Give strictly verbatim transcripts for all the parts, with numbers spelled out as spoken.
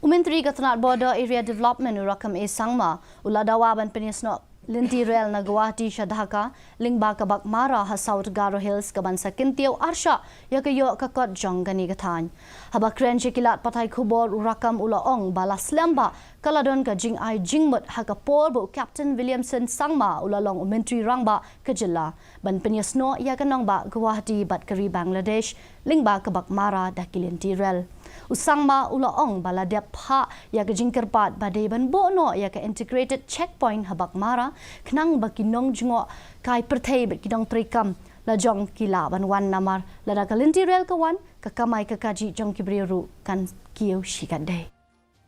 U Myntri ka tnad Border Area Development u Rakkam A Sangma u la dawa ban pynïasnoh lynti rel na Guwahati sha Dhaka lyngba ka Baghmara ha South Garo Hills kaban sa kyntiew arshah ïa ka ïoh ka kot jong kane ka thaiñ. Haba kren sha ki lad pathai khubor u Rakkam u la ong ba la slem ba ka la don ka jingai jingmut ha ka por ba u Captain Williamson Sangma u la long u Myntri Rangbah ka jylla ban pynïasnoh ïa ka nongbah Guwahati bad ka ri Bangladesh lyngba ka Baghmara da ki lynti rel. U Sangma u la ong ba la dep phah ïa ka jingkyrpad ba dei ban buh noh ïa ka integrated checkpoint ha Baghmara khnang ba ki nongjngohkai pyrthei bad ki nongtreikam la jong ki lah ban wan namar lada ka lynti rel ka wan ka kamai ka kajih jong ki briew ruh kan kiew shikatdei.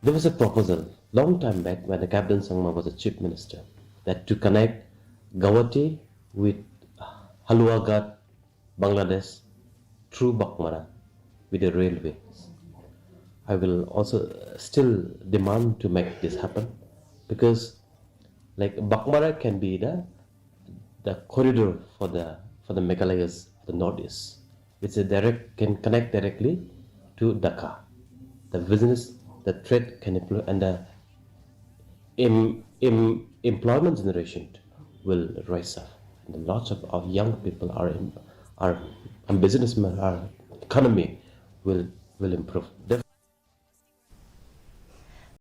There was a proposal long time back when the Captain Sangma was the Chief Minister that to connect Guwahati with Haluagat, Bangladesh through Baghmara with a railway. I will also still demand to make this happen because like Baghmara can be the the corridor for the for the Meghalayas, the Northeast. It's a direct can connect directly to Dhaka. The business, the trade can employ and the em, em, employment generation will rise up. And lots of, of young people are in, are and businessmen are economy will will improve. Def-